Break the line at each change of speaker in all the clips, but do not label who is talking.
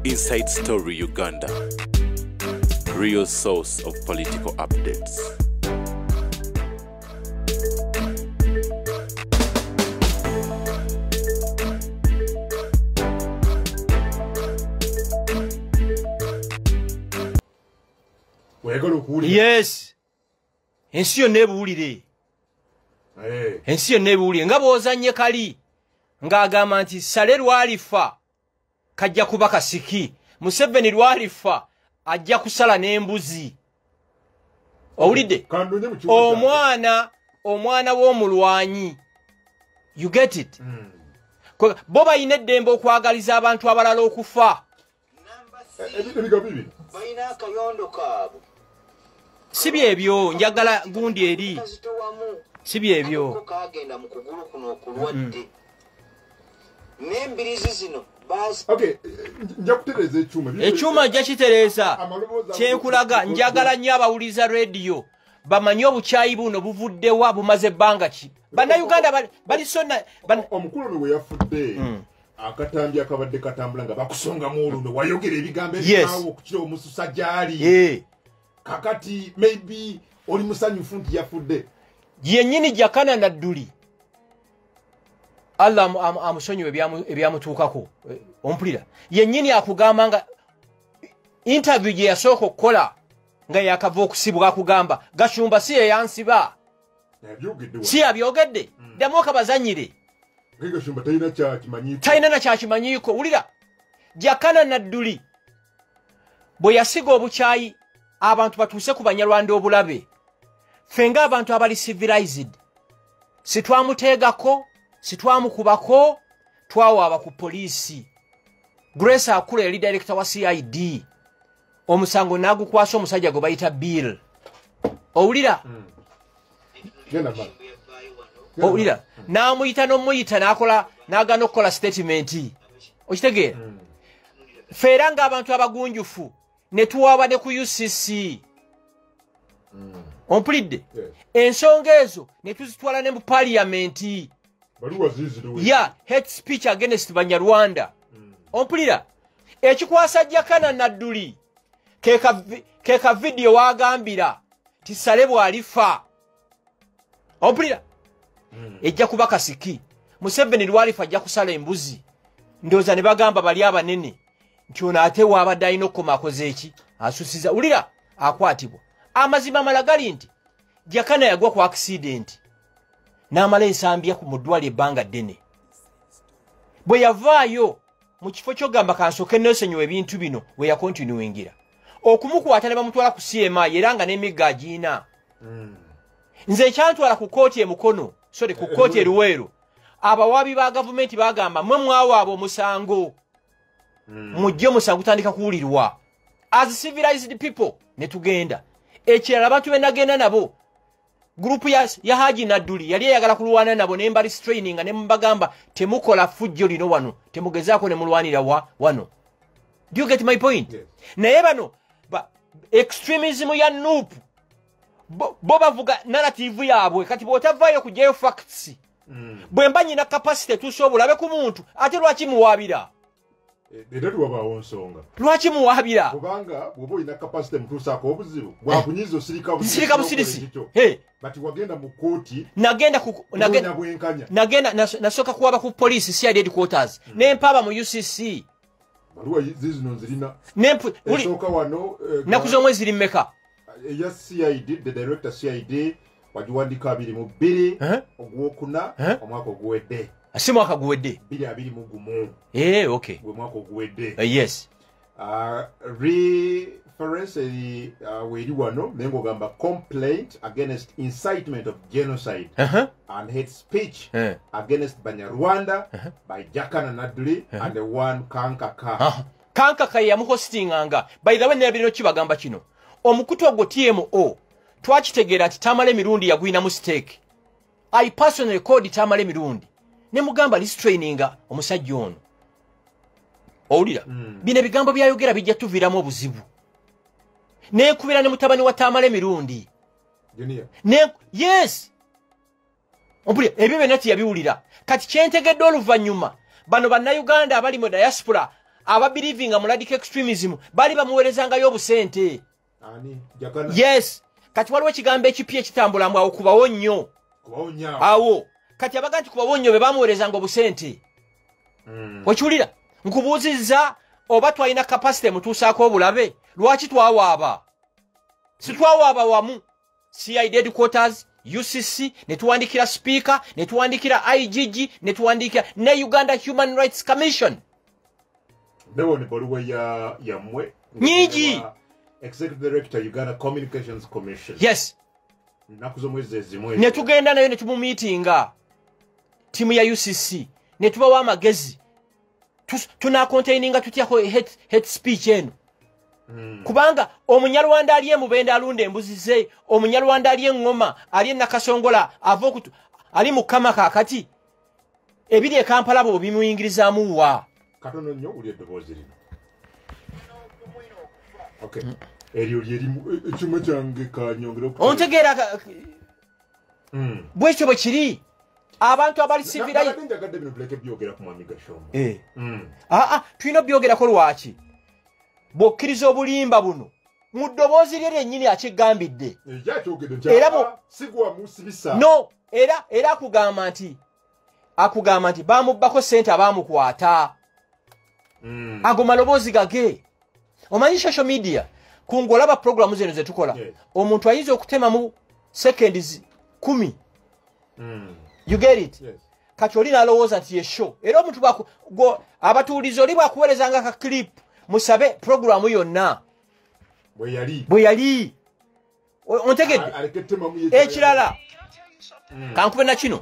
Inside Story Uganda, real source of political updates.
Yes, ensi yonna ebuwulire, ensi yonna ebuwulire nga bw'ozannye kali ng'agamba nti Sale lwalifa kajja kuba kasiki, Museveni lwalifa ajja kusala n'embuzi. Owulidde? Omwana w'omulwanyi, you get it? Bo balina eddembe okwagaliza abantu abalala okufa.
Balina akayondo kaabwe.
Si byebyo, njagala gundi eri. Si byebyo.
Kagenda mu kugulu kuno okulwadde. N'embirizi zino.
Okay, nja kutereeza ekyuma.
Ekyuma nja kitereeza. Kyenkulaga njagala nnyo abawuliza radio bamanye obukyayi buno buvuddewa, bumaze ebbanga ki. Bannayuganda bali sonna.
Omukulu ono bwe yafudde, akatambi akabadde katambula nga bakusongamu oluno, wayogera ebigambo ebikaawo okukira omususa gy'ali. Kakati maybe oli musanyufu nti yafudde.
Yennyini Jakana Nadduli, Allah amusonyiwe ebyamutuukako. Ompulira? Yennyini akugamba nga interview gye yasooka okukola nga yakava okusibwa, akugamba Gashumba si ye yansiba. Si yabyogedde. Ddamu okabazannyire.
Gashumba talina kyakimanyiiko.
Talina na kyakimanyiiko. Wulira, Jakana Nadduli bwe yasiga obukyayi abantu batuuse ku Banyarwanda obulabe, ffe ng'abantu abali civilized sitwamuteegako, sitwamukubako, twawaaba ku poliisi. Grace Akula yali director wa CID, omusango n'agukwasa omusajja gwe bayita Bill. Owulira? Owulira? N'amuyita n'omuyita n'akola, n'agaana okukola statement. Okitegeera? Ffe era ng'abantu abagunjufu ne tuwaaba ne ku UCC. Ompulidde? Ensonga ezo ne tuzitwala ne mu parliament. Ya hate speech against Banyarwanda. Ompulira? Ekikwasa Jakana Nadduli keka video wagambira ti Sale bw'alifa. Ompulira? Ejja kuba kasiki. Museveni lwalifa ajja kusala embuzi. Ndowooza ne bagamba bali abanene nti ono ate waabadde alina okukoma akoze eki? Asusiza. Wulira? Akwatibwa. Amazima amala gali nti Jakana yagwa ku accident n'amala ensambya mu ddwaliro ebbanga ddene. Bwe yavaayo mu kifo ky'ogamba kansooke neesonyiwe ebintu bino, we yakontinuingira okumukwata ne bamutwala ku CMI, era nga n'emigga agiina. Nze ekyantwala ku kkooti e Mukono, sorry, ku kkooti e Luweero, abawaabi ba gavumenti bagamba mwe mwawaaba omusango, mujje omusango gutandika kuwulirwa. As civilized people ne tugenda. Ekirala abantu be nagenda nabo, gurupu ya Haji Nadduli yali eyagala kulwana nabo, ne mbali training ne mbagamba temukola fujjo lino wano, temugezaako ne mulwanira wano. Do you get my point?
Yes.
Naye bano extremism ya NUP bo bavuga narrative yaabwe. Kati bw'otavaayo kuggyayo facts, bwe mba nyina capacity tusobola obulabe ku muntu, ate lwaki muwaabira?
Era tuwabaawo nsonga.
Lwaki muwaabira?
Kubanga bw'oba olina capacity mutuusaako obuzibu, bwakunyiza osirika
Nsirika busirisi.
Bati wagenda mu kkooti.
Nagenda
bwenkanya.
Nagenda nasooka kuwaba ku poliisi CID headquarters. Ne mpaaba mu UCC.
Baluwa zizino nzirina. Esooka wano,
Nnaku z'omwezi ziri mmeka?
Eya CID, the director CID wagiwandika 22 ogwokuna omwaka oguwedde.
Si mwaka guwedde.
2021.
Okay.
Gwe mwaka oguwedde.
Yes.
Reference weri wano naye ng'ogamba complaint against incitement of genocide and hate speech against Banyarwanda by Jakana Nadduli and the one Kankaka.
Kankaka ye yamuhostinganga. By the way, nerabirino kibagamba kino. Omukutu ogwo TMO twakitegeera nti Tamale Mirundi yagwinamu stake. I personally called Tamale Mirundi ne mugamba restraininga omusajja ono. Owulira? Bino ebigambo byayogera bijja tuviiramu obuzibu. Nenkubira ne mutabani wa Tamale Mirundi.
Junior.
Yes. Ompulira, ebyo byonna teyabiwulira. Kati kyentegedde oluvannyuma Bano bannayuganda abali mu diaspora ababelievinga mu radical extremism bali bamuweerezangayo obusente. Yes. Kati waliwo ekigambo ekipya ekitambula mbu awo kubawo nnyo. Awo kati abaga nti kubawo nnyo be bamuweerezanga obusente. Okiwulira? Nkubuuzizza oba twalina capacity emutuusaako obulabe, lwaki twawaaba? Si twawaaba wamu CID headquarters, UCC, ne tuwandikira speaker, ne tuwandikira IGG, ne tuwandikira ne Uganda Human Rights Commission.
Ndabona ebbaluwa yammwe
nyingi.
Executive Director, Uganda Communications Commission.
Yes.
Nnaku z'omwezi ezimu.
Ne tugenda nayo ne tumumiitinga ttiimu ya UCC, ne tubawa amagezi tunakontaininga tutya hate speech eno. Kubanga omunyarwanda ali emubende alunda embuzi ze, omunyarwanda ali eŋŋoma, ali enakasongola, ava okutu ali mukama kaakati ebiri e Kampala bo bimuyingirizaamu wa.
Katono nnyo uli eddoboozi lino. Okay. Eryo lyerimu ekyuma kyange kanyongere.
Ontegeera bwekyo bwe kiri. Abantu abali civilize.
Njagadde bino tuleke byogera ku Mwami Gashumba.
Tulina obyogerako lwaki? Bw'okkiriza obulimba buno mu ddoboozi lye lyennyini akigambidde.
Era sigwa musibisa.
No, era akugamba nti bamubbako ssente abaamukwata. Ago maloboozi gage. Omanyi social media kungolaba programu zeno ze tukola. Omuntu ayinza okutemamu seconds 10. You get it?
Yes.
Kati oli n'alowooza nti ye show. Era omuntu abatuuliza oli bw'akuweerezanga ka clip musabe programu yonna bwe yali. Ontegedde? Ekirala kankube na kino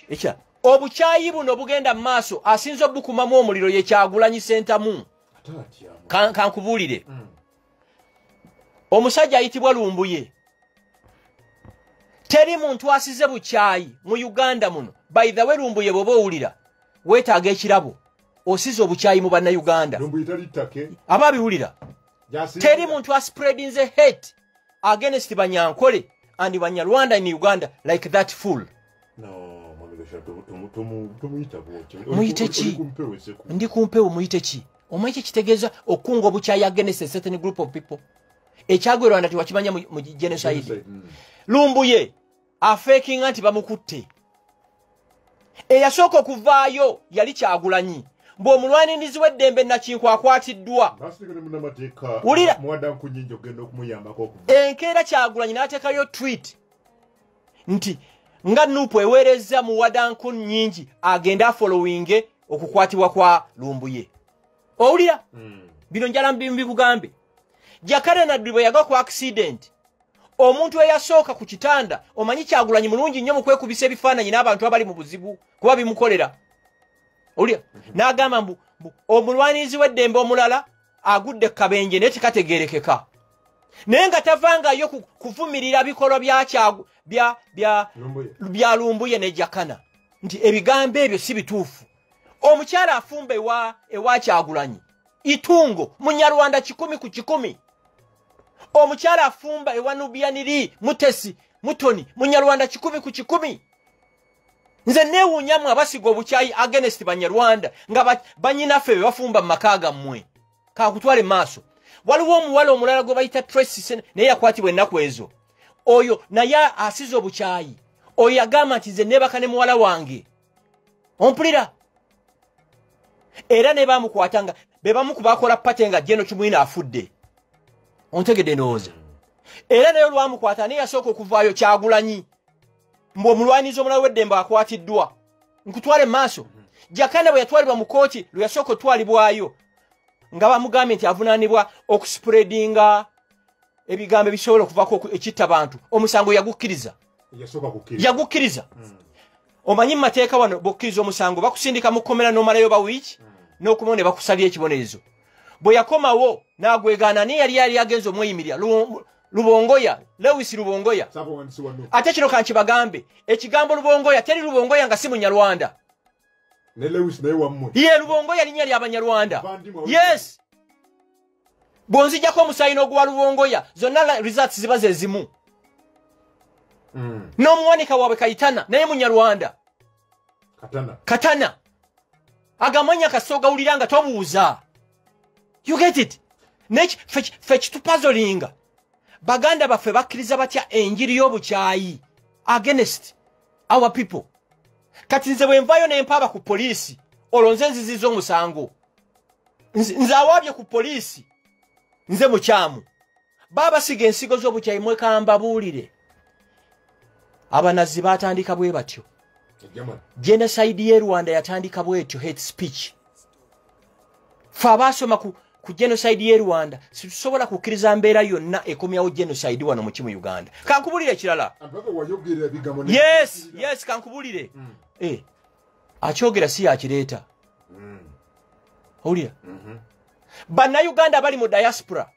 ekya obukyayi buno bugenda mu maaso, asinza obukumamu omuliro ye Kyagulanyi Ssentamu. Kankubuulire. Omusajja ayitibwa Lumbuye. Teri muntu asize bukyayi mu Uganda muno. By the way, Lumbuye bw'oba owulira weetaaga ekirabo, osize obukyayi mu bannayuganda. Aba abiwulira. Teri muntu aspreadinze hate against Banyankole and Banyarwanda in Uganda like that fool.
No, Mwami Gashumba,
Muyite ki? Ndi ku mpewo muyite ki? Omanyi kitegeeza okunga obukyayi against a certain group of people? Ekyagwe Rwanda tiwakimanya mu genocide. Lumbuye afekinga nti bamukutte. Eyasooka okuvaayo yali Kyagulanyi. Mbu omulwanirizi w'eddembe Nakinkwa akwatiddwa. Wulira. Enkeera Kyagulanyi n'ateekayo tweet nti nga Nupu eweereza Muwadanku nnyingi agende afollowinge okukwatibwa kwa Lumbuye. Owulira? Bino njala mbikugambe. Jakana Nadduli bwe yagwa ku accident, omuntu eyasooka ku kitanda, omanyi Kyagulanyi mulungi nnyo mu kwekubisa ebifaananyi n'abantu abali mu buzibu kuba bimukolera. Owulira? N'agamba mbu omulwanirizi w'eddembe omulala agudde ku kabenje naye tekategeerekeka. Naye nga tavangayo kuvumirira bikolwa bya Lumbuye ne Jakana nti ebigambo ebyo si bituufu. Omukyala afumba ewa Kyagulanyi Itungo Munyarwanda 100 ku 100. Omukyala afumba ewa Nubianiri Mutesi Mutoni Munyarwanda 100 ku 100. Nze neewuunyamu abasiga obukyayi against Banyarwanda nga bannyinaffe be bafumba mu maka gammwe. Kaakutwale mu maaso. Waliwo omuwala omulala gwe bayita Tracy naye yakwatibwa ennaku ezo. Oyo naye asize obukyayi. Oyo yagamba nti nze neebaka ne muwala wange. Ompulira? Era ne bamukwata nga be bamu ku bakola pate nga Jeno Tumwine afudde. Ontegedde ndowooza. Era naye olwamukwata naye yasooka okuvaayo Kyagulanyi. Mbu omulwanirizi omulala w'eddembe akwatiddwa. Nkutwale mu maaso. Jakana bwe yatwalibwa mu kkooti lwe yasooka otwalibwayo nga bamugambye nti avunaanibwa okuspreadinga ebigambo ebisobola okuvaako ekitta bantu. Omusango yagukkiriza. Yagukkiriza. Omanyi mu mateeka wano bw'okkiriza omusango bakusindika mu kkomera n'omalayo ba wiiki n'okomawo ne bakusalira ekibonerezo. Bwe yakomawo n'agwegaana naye yali agenze omweyimirira Lubongoya, Lewis Lubongoya. Ate kino kankibagambe, ekigambo Lubongoya teri Lubongoya nga si Munyarwanda.
Ne Lewis naye wammwe.
Ye Lubongoya linnya ly'Abanyarwanda. Yes. Bw'onzijjako omusaayi n'oguwa Lubongoya, zonna results ziba ze zimu. N'omuwanika waabwe Kayitana naye Munyarwanda.
Katana.
Katana. Agamanya kasoga uliranga tobuuza. You get it? Ffe kitupazolinga. Baganda baffe bakkiriza batya enjiri y'obukyayi against our people. Kati nze bwe nvaayo ne mpaaba ku poliisi, olwo nze nziziza omusango. Nze awaabye ku poliisi, nze mukyamu. Baabasiga ensigo z'obukyayi mwekambabuulire. Abanazi baatandika bwe batyo. Genocide y'e Rwanda yatandika bwetyo, hate speech. Ffe abaasoma ku genocide y'e Rwanda situsobola kukkiriza mbeera yonna ekomyawo genocide wano mu kimu Uganda. Kankubulire ekirala. Yes, yes, kankubulire. Akyogera si yakireeta. Owulira? Bannayuganda bali mu diaspora.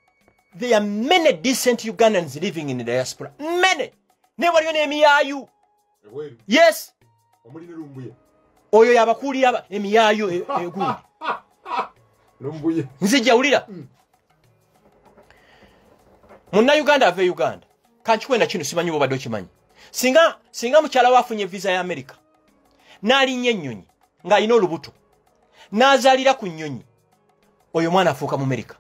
There are many decent Ugandans living in the diaspora. Many. Ne waliyo n'emiyaayu. Yes. Oyo yabakuulira emiyaayu egundi. Nzijja wulira. Munnayuganda ava e Uganda. Kankikwenda kino simanyi bw'obadde okimanyi. Singa mukyala we afunye visa ya America, n'alinnya ennyonyi ng'alina olubuto, n'azaalira ku nnyonyi, oyo mwana afuuka mu America.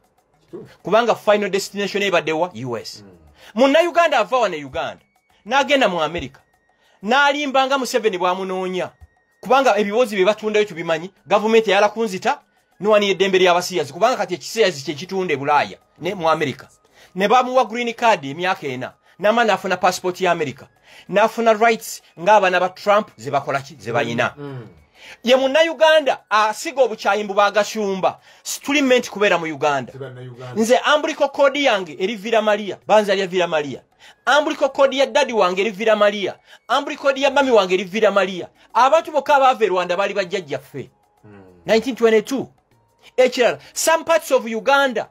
Kubanga final destination ebadde wa US. Munnayuganda ava wano e Uganda, n'agenda mu America, n'alimba nga Museveni bw'amunoonya, kubanga ebibozi bye batundayo tubimanyi, gavumenti eyala kunzita nuwani eddembe ly'abasiyazi, kubanga kati ekisiyazi kye kitunda e Bulaaya ne mu America. Ne bamuwa green card emyaka 4, n'amala n'afuna passport ya America, n'afuna rights ng'abaana ba Trump ze bakola ki, ze bayina. Ye munnayuganda asiga obukyayi mbu baagashumba, situli meant kubeera mu Uganda. Nze umbilical cord yange eri Villa Maria, banzalya Villa Maria. Umbilical cord ya daddy wange eri Villa Maria. Umbilical cord ya mami wange eri Villa Maria. Abantu bokka abaava e Rwanda baali bajjajjaffe. 1922. Ekirala, some parts of Uganda,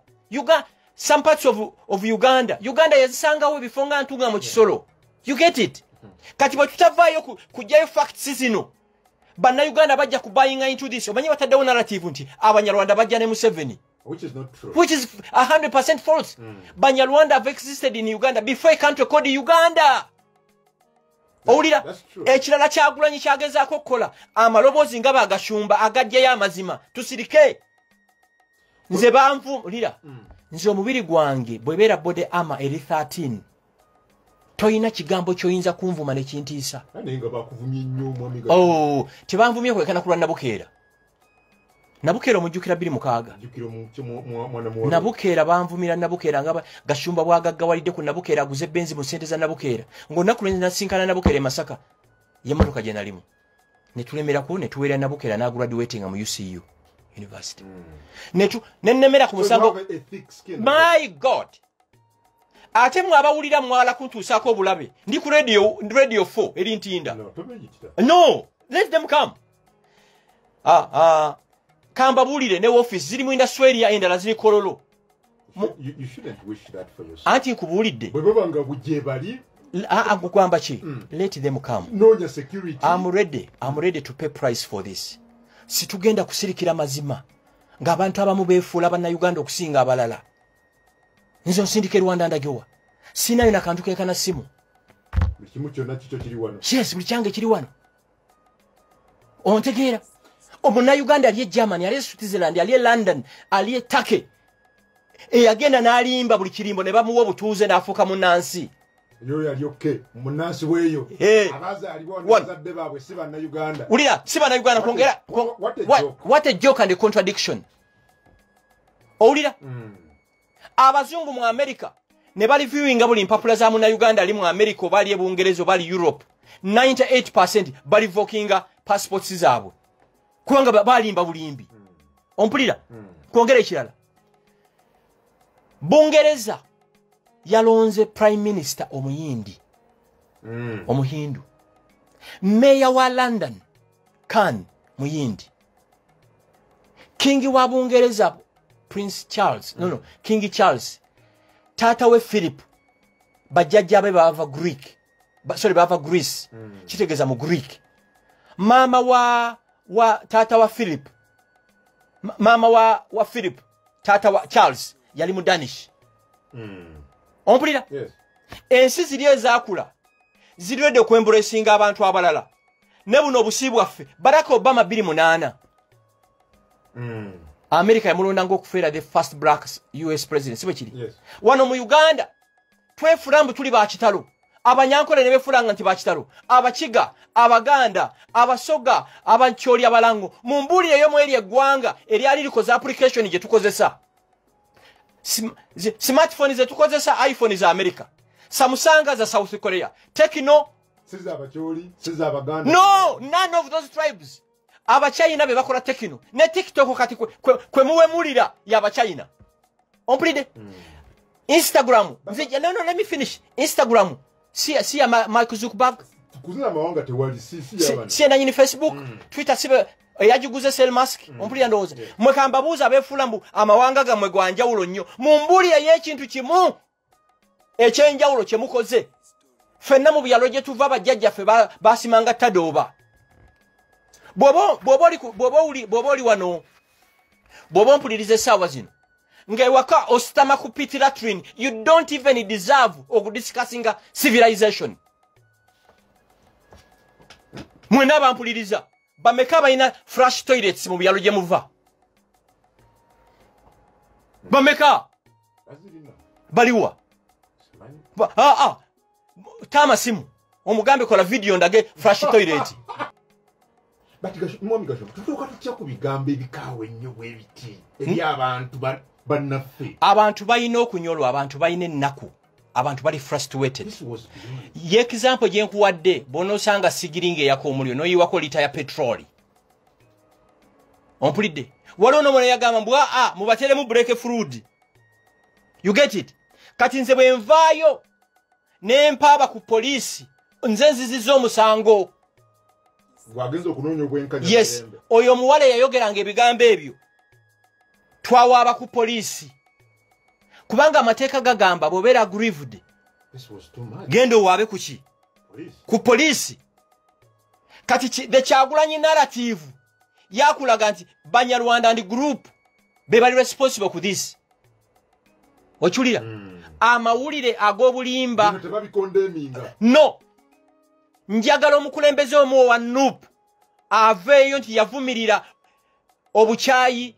some parts of Uganda, Uganda yazisangawo ebifo nga Ntunga mu Kisoro. You get it? Kati bwe tutavaayo kuggyayo facts zino, bannayuganda bajja kubuyinga into this. Omanyi bataddewo narrative nti Abanyarwanda bajja ne Museveni.
Which is not true.
Which is 100% false. Banyarwanda have existed in Uganda before a country called Uganda. Owulira? Ekirala Kyagulanyi kyagezaako okukola amaloboozi nga bagashumba agajjayo amazima. Tusirike. Nze banvulira. Nze omubiri gwange bwebeera body armor eri 13. Toyina kigambo ky'oyinza kunvuma ne kintiisa. Oh, tebanvumye kwekana kulwa Nabukeera. Nabukeera omujjukira 2006. Nabukeera banvumira Nabukeera nga Gashumba bwagaggawalidde ku Nabukeera aguze benzi mu ssente za Nabukeera. Ng'olunaku lwe nasinkana Nabukeera e Masaka, y'emmotoka gye nalimu. Ne tulemerako ne tuweera Nabukeera n'agraduatinga mu UCU University. Ne nnemera ku musango. My God! Ate mwe abawulira mwala kuntuusaako obulabe. Ndi ku radio 4 eri Ntinda. No, let them come. Kambabuulire ne office ziri mu industry area endala ziri Kololo.
You shouldn't wish that for yourself.
Anti nkubuulidde.
Bwe baba nga bujje bali.
Nkugamba ki? Let them come.
Noonya security.
I'm ready to pay price for this. Situgenda kusirikira mazima ng'abantu abamu beefuula bannayuganda okusinga abalala. Nze onsindika e Rwanda ndagewa. Sinayo nakantu kenkana simu.
Buli kimu kyonna kikyo kiri wano.
Yes, buli kyange kiri wano. Ontegeera? Omunnayuganda ali e Germany, ali e Switzerland, ali e London, ali e Turkey. Eyagenda n'alimba buli kirimbo ne bamuwa obutuuze n'afuuka munnansi.
Yoyo ali okay, munnansi weeyo. Abazaalibwa n'abazadde baabwe si bannayuganda.
Wulira, si bannayuganda kwongera. What a joke and a contradiction. Owulira? Abazungu mu America ne bali viewinga buli mpapula za munnayuganda ali mu America oba ali e Bungereza oba ali Europe. 98% bali vokinga passports zaabwe. Kubanga balimba bulimbi. Ompulira? Kwongera ekirala. Bungereza yalonze Prime Minister Omuyindi. Omuhindu. Mayor wa London Khan Muyindi. King wa Bungereza Prince Charles, no, King Charles. Tata we Philip bajjajja be bava Greek. Sorry, bava Greece. Kitegeeza mu Greek. Mama wa tata wa Philip. Mama wa Philip, tata wa Charles yali mu Danish. Ompulira?
Yes.
Ensi ziri ezaakula ziriwedde okwembulesinga abantu abalala. Ne buno obusi bwaffe Barack Obama 2008 America yamulonda ng'okubeera the first black US president, si bwe kiri?
Yes.
Wano mu Uganda twefula mbu tuli bakitalo, Abanyankole ne befulanga nti bakitalo, Abakiga, Abaganda, Abasoga, Abancholi, Abalango. Mumbuulireyo mu eri eggwanga eryali likoze application gye tukozesa. Smartphone ze tukozesa, iPhone za America, Samsung za South Korea, Tecno
Si za Abacholi, si za Abaganda.
No, none of those tribes. Abachina be bakola Tecno ne TikTok kati kwe muwemulira y'Abachina. Ompulidde? Instagram nze, no, let me finish. Instagram si ya Mark Zuckerberg.
Kuzina amawanga tewali, si y'abana.
Si nanyini Facebook, Twitter si eyagiguze Elon Musk. Ompulira ndowooza? Mwe kambabuuza abeefuula mbu amawanga gammwe gwa njawulo nnyo, mumbuulire y'ekintu kimu ekyenjawulo kye mukoze. Ffenna mu byalo gye tuva bajjajjaffe basimanga tadooba. Bw'oba oli wano, bw'oba ompuliriza essaawa zino ng'ewaka ositama ku pit latrine, you don't even deserve okudiscussinga civilization. Mwenna abampuliriza, bameka balina flush toilets mu byalo gye muva? Bameka?
Bazirina.
Baliwa?
Simanyi.
Tama simu omugambe kola video ndage flush toilet.
But Mwami Gashumba, tutuuka tutya ku bigambo ebikaawa ennyo bwe biti eri abantu bannaffe?
Abantu balina okunyolwa, abantu balina ennaku, abantu bali frustrated.
This was beyond.
Ye example gye nkuwadde, bw'onoosanga sigiri ng'eyaka omuliro n'oyiwako lita ya petroli. Ompulidde? Waliwo n'omulala yagamba mbu aa mubateremu brake fluid. You get it? Kati nze bwe nvaayo ne mpaaba ku poliisi, nze nzizizza omusango.
Bw'agenza okunoonya obwenkanya
Yes,
mirembe.
oyo omuwala eyayogeranga ebigambo ebyo twawaaba ku poliisi, kubanga amateeka gagamba bw'obeera aggrieved,
This was too much.
genda owaabe ku ki?
Police.
Ku poliisi. Kati the Kyagulanyi narrative yakulaga nti Banyarwanda and group be bali responsible ku this. Okiwulira? Amawulire ag'obulimba
Bino tebabikondeminga.
No, njagala omukulembeze omu owa NUP aveeyo nti yavumirira obukyayi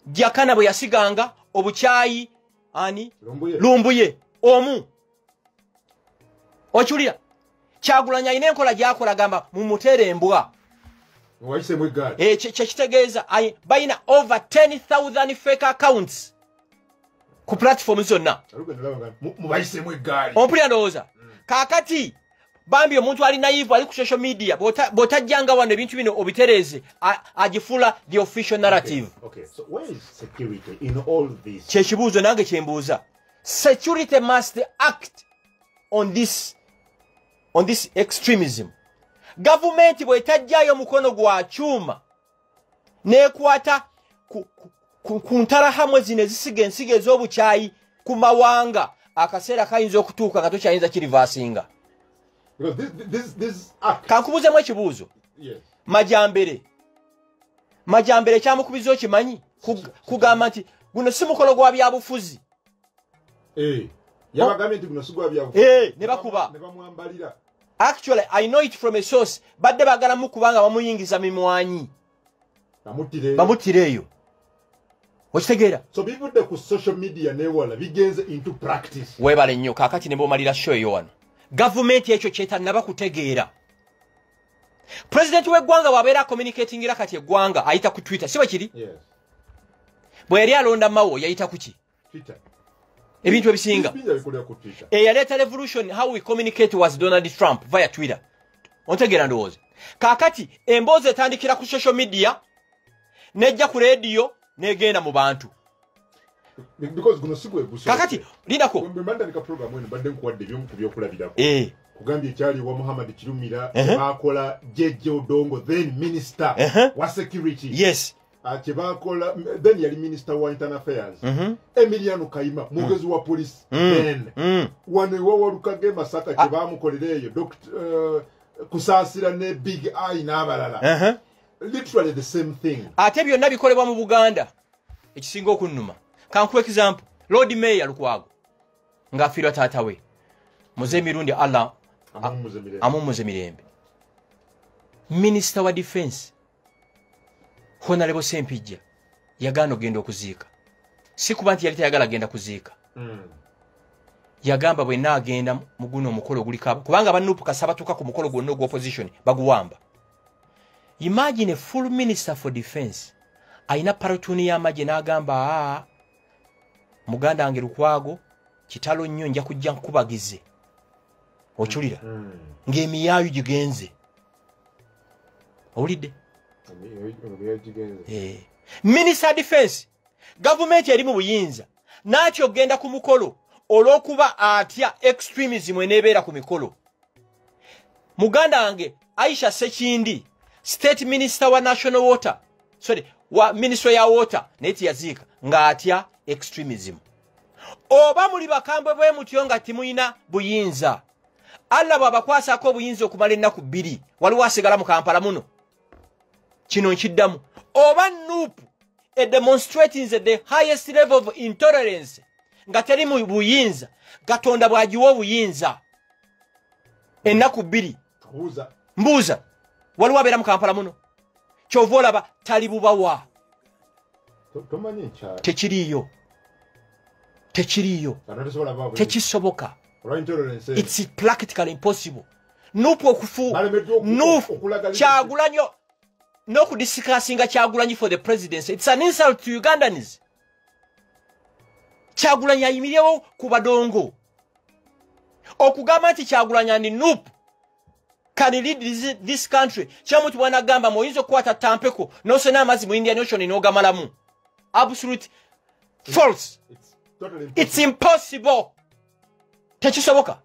Jakana bwe yasiganga, obukyayi ani?
Lumbuye.
Lumbuye omu. Okiwulira? Kyagulanyi alina enkola gy'akola, gamba mumuteere embwa.
Wayisemu eggaali.
Kyekitegeeza balina over 10,000 fake accounts ku platform zonna.
Alugenda laba nga mubayisemu eggaali.
Ompulira ndowooza? Kaakati bambi omuntu ali naive ali ku social media, bw'otajjanga wano ebintu bino obitereeze, agifuula the official narrative.
Okay. So where is security in all this?
Kyekibuuzo nange kyembuuza. Security must act on this extremism. Gavumenti bw'etajjayo mukono gwa kyuma n'ekwata ku nterahamwe zino ezisiga ensigo ez'obukyayi ku mawanga, akaseera kayinza okutuuka nga tokyayinza kireversinga.
Because this act.
Kankubuuzemu ekibuuzo.
Yes.
Majambere. Majambere kyamukubiza okimanyi? Kugamba nti guno si mukolo gwa byabufuzi.
Yabagambye nti guno si gwa byabufuzi.
Ne bakuba.
Ne bamwambalira.
Actually, I know it from a source. Badde baagala mukuba nga bamuyingiza mimwanyi.
Bamuttire.
Bamuttireeyo. Okitegeera?
So bivudde ku social media n'ewala bigenze into practice.
Weebale nnyo. Kaakati ne bw'omalira show eyo wano. Gavumenti ekyo kyetannaba kutegeera. Pulezidenti w'eggwanga bw'abeera communicatingira kati eggwanga ayita ku Twitter, si bwe kiri?
Yes.
Bwe yali alonda Mao yayita ku ki?
Twitter.
Ebintu ebisinga.
Bingi abikolera ku Twitter.
Eyaleeta revolution how we communicate was Donald Trump via Twitter. Ontegeera ndowooza? Kaakati emboozi etandikira ku social media nejja ku radio n'egenda mu bantu.
Because guno si gwe gusoose.
Kaakati lindako.
Bwe mba ntandika program eno mbadde nkuwadde eby'omu ku byokulabirako. Kugambye ekyali wa Muhammad Kirumira, bakola Jeje Odongo, then minister wa security.
Yes.
Kye bakola, then yali minister wa internal affairs. Emiliano Kayima, mwogezi wa police, then. Wano ewa Walukagga e Masaka kye bamukolera eyo, Dr. Kusaasira ne Big Eye n'abalala. Literally the same thing.
Ate byonna bikolebwa mu Buganda. Ekisinga okunnuma. Kankuwe example, Lord Mayor Lukwago ng'afiirwa taata we. Muzeeyi Mirundi, Allah
Amuwummuze mirembe.
Amuwummuze mirembe. Minister wa defense Honorable Sempijja yagaana ogenda okuziika. Si kuba nti yali tayagala genda kuziika. Yagamba bwe naagenda mu guno omukolo oguliko, kubanga bannupu kasaba batuuka ku mukolo gwonna ogw'opposition baguwamba. Imagine a full minister for defense alina paratuuni y'amagye n'agamba, aa, muganda wange Lukwago, kitalo nnyo, nja kujja nkubagize. Okiwulira? Ng'emiyaayu gigenze. Owulidde? Minister defense, gavumenti eri mu buyinza, n'atya ogenda ku mukolo olw'okuba atya extremism eneebeera ku mikolo. Muganda wange Aisha Sekindi, state minister wa national water, sorry, wa ministry ya water, naye tiyaziika ng'atya extremism. Oba muli bakambwe bwe mutyo nga timuyina buyinza, Allah bw'abakwasaako obuyinza okumala ennaku 2, waliwo asigala mu Kampala muno. Kino nkiddamu. Oba NUP demonstrating the highest level of intolerance nga teri mu buyinza, Katonda bw'agiwa obuyinza ennaku 2, mbuuza, waliwo abeera mu Kampala muno? Kyova olaba tali bubawa. Tekiriiyo, tekiriiyo, tekisoboka. It's practically impossible. NUP okufu NUP Kyagulanyi n'okudiscussinga Kyagulanyi for the presidency, it's an insult to Ugandans. Kyagulanyi ayimirirewo ku badongo. Okugamba nti Kyagulanyi and NUP can lead this country, kyamuntu bwanagamba muyinza okukwata tampeko n'osena amazzi mu Indian Ocean n'ogamalamu. Absolute false. It's impossible. Tekisoboka.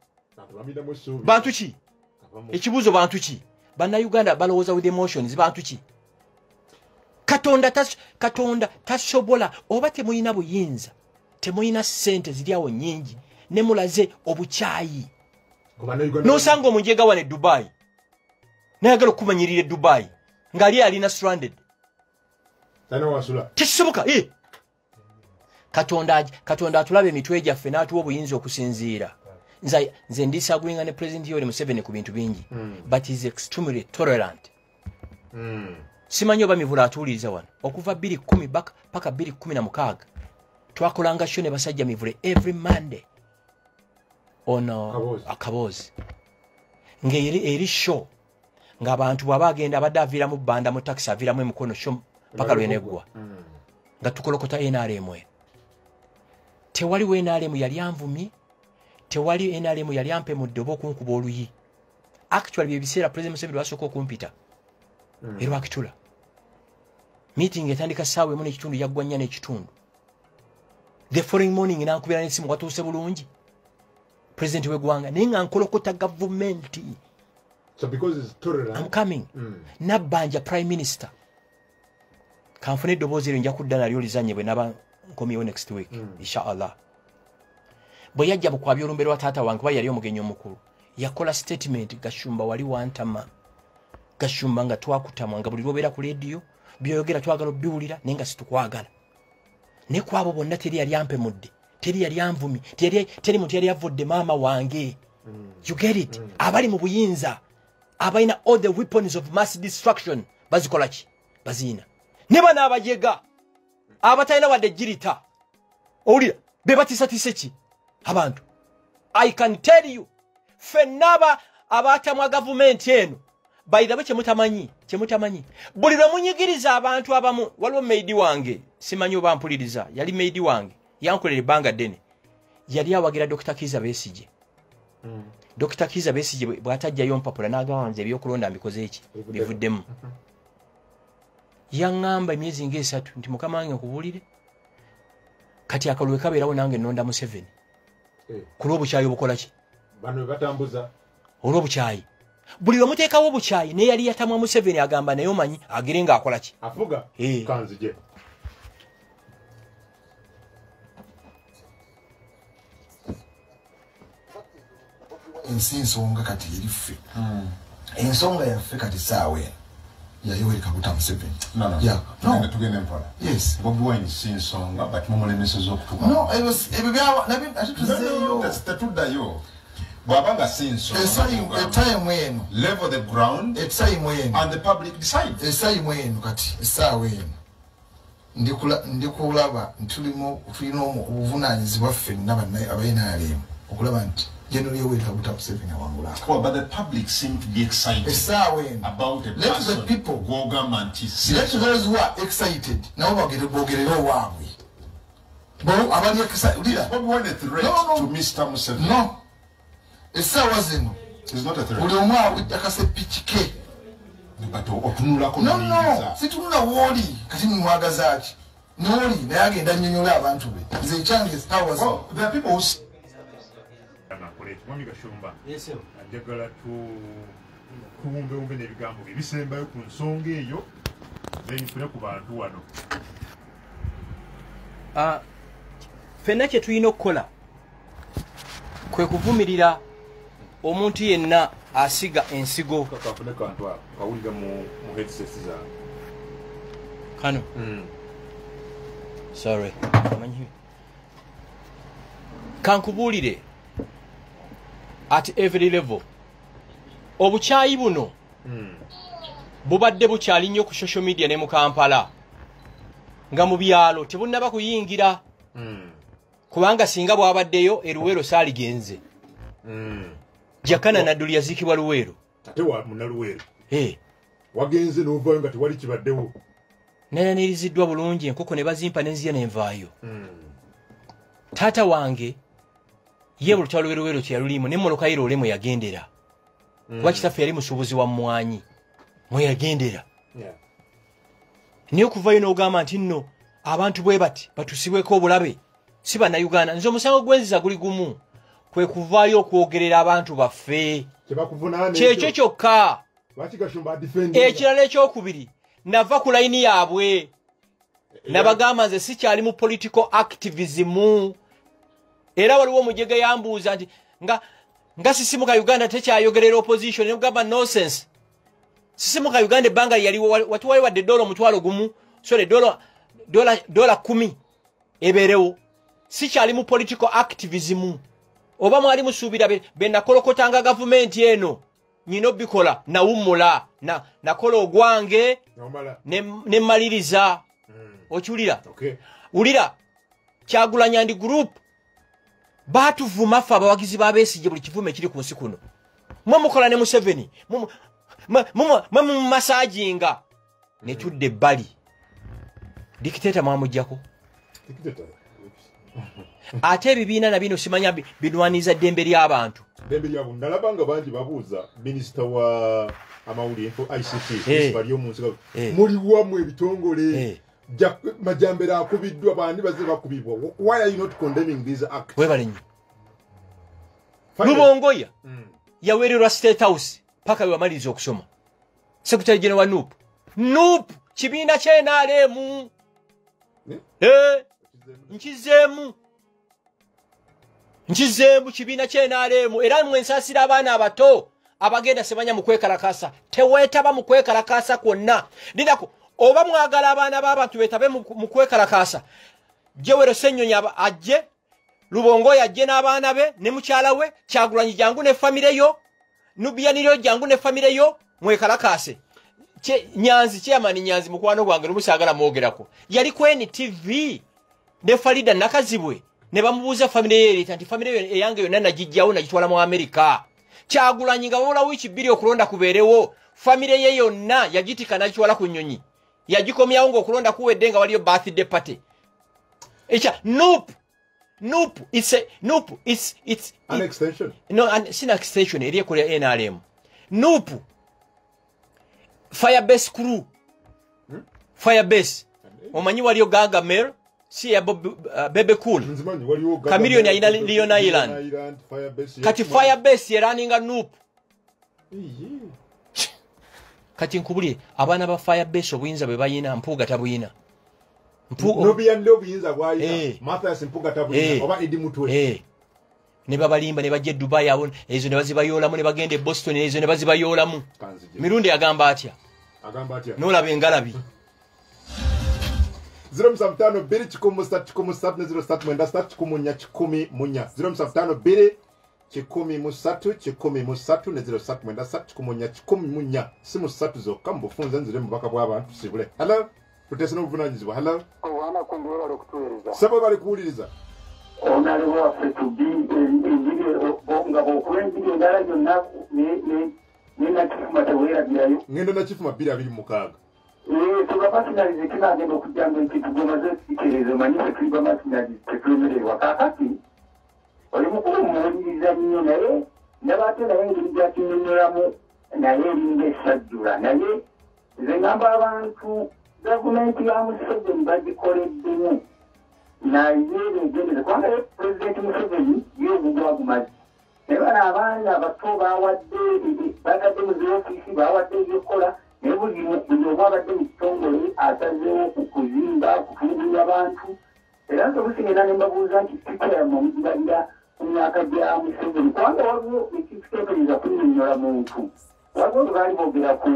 Bantu ki? Ekibuuzo bantu ki? Bannayuganda balowooza with emotions. Bantu ki? Katonda tasobola. Oba temuyina buyinza, temuyina ssente ziri awo nnyingi, ne mulaze obukyayi. N'osanga omunjega wano e Dubai nayagala okumanyirira e Dubai ng'ali alina stranded. Tekisoboka. Katonda atulaba emitwe gyaffe n'atuwa obuyinza okusinziira. Nze ndisagwinga ne President Yoweri Museveni ku bintu bingi, but is extremely tolerant. Simanyi oba Mivule atuwuliriza wano. Okuva 2010 paka 2016 twakolanga show ne basajja Mivule every Monday on akaboozi, ng'eri show ng'abantu bw'aba agenda abadde aviiramu bbanda mu takisi, aviiramu emikono, show paka lweneggwa nga tukolokota NRM eno. Tewaliwo NRM yali anvumye, tewali NRM yali ampemudde oba okunkuba oluyi. Actually bye biseera President Museveni lwasooka okumpita erwakitula. Meeting etandika ssaawa 1:30, yaggwa 4:15. The following morning nankubira n'essimu, watuuse bulungi president w'eggwanga, naye nga nkolokota gavumenti.
So because it's tolerant.
I'm coming. Nabbanja prime minister, kanfune eddoboozi eryo, nja kudda nalyo lizanye bwe naba nkomyewo next week, inshallah. Bwe yajja bukwabya olumbe lwa taata wange, kuba yali omugenyi omukulu, yakola statement, "Gashumba, wali wantama. Gashumba, nga twakutamwa nga buli lwobeera ku leediyo byoyogera twagala obiwulira, naye nga situkwagala. Naye ku abo bonna teri yali ampemudde, teri yali anvumi, teri muntu yali avudde maama wange." You get it? Abali mu buyinza, abalina all the weapons of mass destruction, bazikola ki? Baziina. Ne bano abajega abatalina wadde girita, owulira be batiisatiise ki abantu? I can tell you, ffenna abatamwa gavumenti eno, by the way, kyemutamanyi, buli lwe munyigiriza abantu abamu. Waliwo maid wange, simanyi oba mpuliriza, yali maid wange, yankolera ebbanga ddene, yali awagira Dr. Kiza Besigye. Dr. Kiza Besigye bw'atajjayo mpapula n'agamba, "Nze ebyokulonda mbikoze eki, bivuddemu," yaŋŋamba emyezi nga 3 nti, "Mukama wange, nkubuulire, kati akalulu kabeerawo, nange nnonda Museveni ku lw'obukyayi obukola ki?"
Bano batambuza.
Olw'obukyayi. Buli lwe muteekawo obukyayi, naye yali yatamwa Museveni, agamba, "Naye omanyi agire ng'akola ki?"
Afuga. Kanzije.
Ensi ensonga kati eri ffe, ensonga yaffe kati saawa eno ya Yoweri Kaguta Museveni.
No, no.
Yeah. No.
Tugende mpola.
Yes.
Bobi Wine si nsonga, but mumulemeseza okutuuka.
No, ebyo ebyo byawa nabyo ate tuzeeyo.
Tetuddayo.
Bw'abanga si nsonga,
Etime eno,
level the ground
etime eno
and the public decides.
Etime eno kati essaawa eno ndikulaba ntulimu tulina obuvunaanyizibwa ffenna aba NRM okulaba nti General Yoweri Kaguta Museveni awangula.
Well, but the public seem to be excited
essaawa eno
about a
let the
person
people
gw'ogamba nti
let those who are excited nabo boogerere owaabwe. Bo abali excited
Is Bobi Wine a threat
No.
to Mr. Museveni?
No, essaawa zino
He's not a threat.
buli omu awujja kasepiki ke.
But otunulako
No,
n'oyingiza.
no, situnula wooli kati mwagaza ki nooli naye agenda nnyonnyola abantu be. Nze ekyange essaawa zino
Well, there are people who
Mwami Gashumba, njagala tuwumbewumbe n'ebigambo bye bisembayo ku nsonga eyo, then nfune ku bantu wano.
Ffenna kye tulina okukola kwe kuvumirira omuntu yenna asiga ensigo.
Kafune kantu ako kawulira mu headsets zange.
Kano. Sorry. Kankubuulire at every level. Obukyayi buno bubadde bukyali nnyo ku social media ne mu Kampala, nga mu byalo tebunnaba kuyingira, kubanga singa bwabaddeyo e Luweero saaligenze. Jakana Nadduli yaziikibwa Luweero.
Ate wa Munnaluweero. Wagenze n'ovaayo nga tewali kibaddewo.
Nayaniriziddwa bulungi, enkoko ne bazimpa n'enzija ne nvaayo. Taata wange ye bulutalo lw'e kye yalulimu n'emmotoka ye loole mwe yagendera. Kuba kitaffe yali musuubuzi wa mmwanyi mwe yagendera. Naye okuvayo n'ogamba nti nno abantu bwe bati batusibweko obulabe si Bannayuganda. Nze omusango gwenziza guli gumu, kwe kuvaayo okwogerera abantu baffe.
Kyebakuvunaana
Kyekyo kyokka.
Lwaki Gashumba adefendinga?
Ekirala ekyokubiri, nava ku layini yaabwe nabagamba nze sikyali mu political activism. Era waliwo omujega yambuuza nti nga Sisimuka Uganda tekyayogerera opposition, ne mugamba nonsense. Sisimuka Uganda ebbanga yaliwo watuwayo wadde dola 10,000, sorry, dola 10 ebeerewo. Sikyali mu political activism. Oba mwali musuubira be nakolokotanga gavumenti eno nyina obikola, nawummula nakola ogwange ne mmaliriza. Okiwulira? Wulira, Kyagulanyi and group baatuvuma ffe abawagizi ba Besigye buli kivume ekiri ku nsi kuno. Mwe mukola ne Museveni, mwe mumasajinga ne tudda ebbali. Dictator mwamuggyako. Ate ebibiina na bino simanya binwaniza ddembe ly'abantu.
Ddembe lyabo nalaba nga bangi babuuza minisita wa amawulire info ICT bali omu nsi muli wamu ebitongole Majambere akubiddwa bandi bazze bakubibwa. Why are you not condemning these acts?
Webale nnyo. Lubongoya yaweererwa State House paka we wamaliriza okusoma. Secretary General wa NUP. NUP kibiina kya NRM. Nkizeemu. Nkizeemu kibiina kya NRM. Era mwe nsaasira abaana abato abagenda sebanya mu kwekalakasa. Teweetaba mu kwekalakasa kwonna. Lindako oba mwagala abaana b'abantu beetabe mu kwekalakasa. Jewero Ssenyonyi ajje, Lubongoya ajje n'abaana be ne mukyala we, Kyagulanyi jangu ne famire yo, Nubianiro jangu ne famire yo, mwekalakase. Nyanzi chairman Nyanzi mukwano gwange lumusagala mwogerako. Yali ku NTV ne Farida Nakazibwe ne bamubuuza famire ye erita nti famire yo eyange yonna nagijjawo nagitwala mu Amerika. Kyagulanyi nga wabula wiiki 2 okulonda kubeerewo, famire ye yonna yagitika n'agitwala ku nnyonyi. Yagikomyawo ng'okulonda kuwedde nga waliyo birthday party. Ekya NUP NUP it's a NUP it's
an extension.
No, sina extension eri ekola NRM. NUP Firebase crew. Firebase. Omanyi waliyo Gargamel, si ya Bebe Cool. Chameleone yalina Leon Island. Kati Firebase yeraninga NUP. Kati nkubulire abaana ba Firebase obuyinza bwe bayina Mpuuga tabuyina.
Nubian obuyinza bwayina. Mathias Mpuuga tabuyina oba Eddie Mutwe.
Ne babalimba ne bajja e Dubai abo ezo ne bazibayoolamu ne bagenda e Boston ezo ne bazibayoolamu. Mirundi agamba atya?
Agamba atya?
N'olaba engalabi.
0 2 1 3 3 0 3 9 3 4 1 0 2 103 103 ne 0393 14 simu 3 zokka mu bufunze nzire mu bubaka bw'abantu tusibule. Hello, tutese n'obuvunaanyizibwa. Hello,
obwana kumbe bali okutuweereza.
Sebo bali kuwuliriza.
Onaliwo waffe tubi enjiri nga bw'okuba enjiri endala yonna nenakifuma teweerabirayo.
Ngendo nakifuma 2026.
Tuba masinalize kinagenda okujjanga ekintu gwomaze okukitereeza omanye ffe tuli bamasinalize tetulemererwa. Kaakati oli mukulu mumuwuliriza nnyo naye ndaba ate naye engeri gy'akinnyonnyolamu naye eringa esajjula. Naye nze ngamba abantu gavumenti ya Museveni bagikoleddemu naye beegendereze kubanga ye Pulezidenti Museveni ye ogugwa gumaze. Naye bano abaana abato bawadde bagadde mu ziofiisi bawadde ebyokukola naye buli omu abadde mu kitongole asazeewo kuzimba kutulugunya abantu. Era nze obusinga ne mbabuuza nti picha yammwe mugibalira ku myaka gya Museveni kubanga waliwo ekiteebereza kunnyonnyola muntu. Waliwo lwe baali boogera ku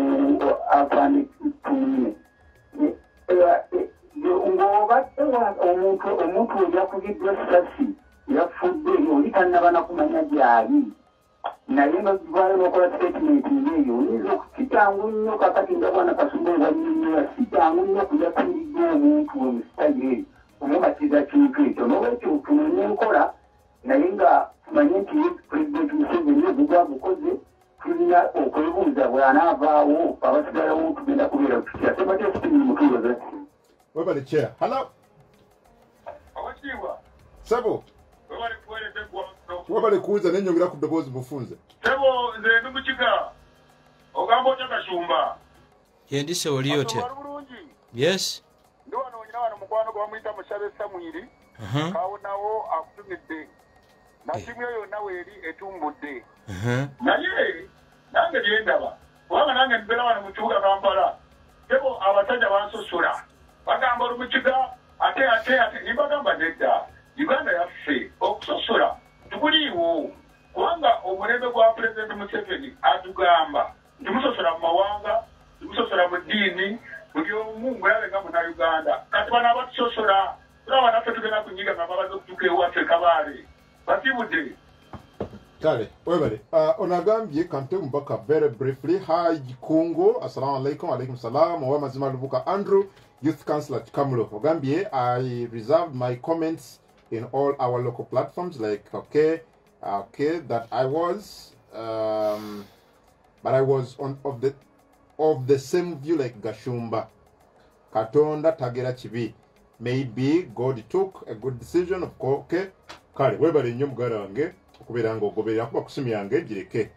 Afande Tumwine ng'obadde omuntu we yakubiddwa essasi yafudde oli tannaba na kumanya gy'ali naye nga vaayo n'okola statement ng'eyo oyinza si kyangu nnyo kakati nga bwana Kasumba bwannyonnyola si kyangu nnyo kuyafiiriddwa omuntu we mu sitayiro eyo omumatiza kintu ekyo. N'olwekyo tunoonye enkola naye nga tumanye nti ye Pulezidenti Museveni ogugwa gukoze tulina okwebuuza bw'anaavaawo abasigalawo tugenda kubeera tutya. Semateesi tuli mutuuloze.
Webale chair. Hello.
Awakibwa.
Sebo.
Webale kuweereza eggwanga.
Webale kuwuliza n'ennyongera ku ddoboozi mufunze.
Sebo nze ndi Mukiga. Ogamba otya Gashumba?
Yendise oli otya? Yes.
Ndi wano onyina wano mukwano gwe bamuyita Mushabe Samwiri. Kawonawo akutumidde. Na ttiimu yo yonna weeri etumbudde. Naye nange bye ndaba kubanga nange mbeera wano mu kibuga Kampala. Sebo abasajja bansosola. Bagamba oli Mukiga ate ate ate nibagamba nedda. Uganda yaffe okusosola tukuliiwo kubanga omulembe gwa Pulezidenti Museveni atugamba nti musosola mu mawanga, musosola mu ddiini, buli omu mulabe nga Munnayuganda. Kati bano abatusosola tulaba naffe tugenda kunyiga nga babaze okutuuka ewaffe Kabaale. Basibudde.
Kale, webale. Onagambye kante mbaka very briefly. Hi Jikungo, assalamu alaikum, alaikum salam. Owamazima Lubuka Andrew, Youth Councillor Chikamulo. Ogambye, I reserved my comments in all our local platforms like okay, that I was but I was on of the same view like Gashumba. Katonda tagera chibi. Maybe God took a good decision of okay. Kale webale nnyo muganda wange okubeera ng'ogoberera kuba kusimu yange gireke